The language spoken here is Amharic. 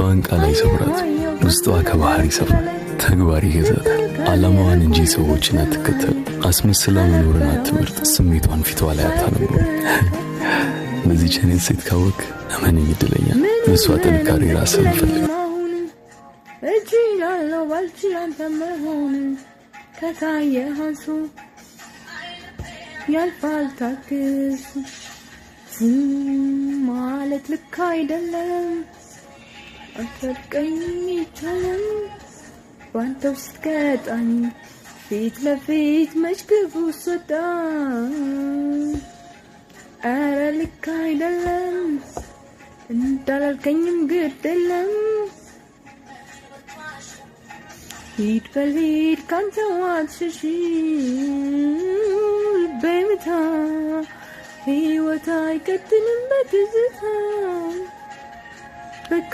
ተስፋዋን ቃል አይሰብራት። ውስጧ ከባህር ይሰፋል፣ ተግባር ይገዛታል። ዓላማዋን እንጂ ሰዎችን አትከተል። አስመስላ መኖርን አትመርጥ። ስሜቷን ፊቷ ላይ አታነበው። በዚህች አይነት ሴት ካወቅ እመነኝ እድለኛ። በእሷ ጥንካሬ ራስህን ፈልግ። አሁን እችላለሁ ባልችል አንተ መሆን ከታየ አንሱ ያልፋል ታግሱ። ዝም ማለት ልክ አይደለም፣ አትርቀኝ ይቻለም ባንተው ስትቀጣኝ ፊት ለፊት መች ክፉ ስወጣ። ኧረ ልክ አይደለም እንዳላልከኝም ግድ የለም፣ ሂድ በል ሂድ ካንተው አትሸሽም። በምታ ህይወት አይቀጥልም በትዝታ በቃ።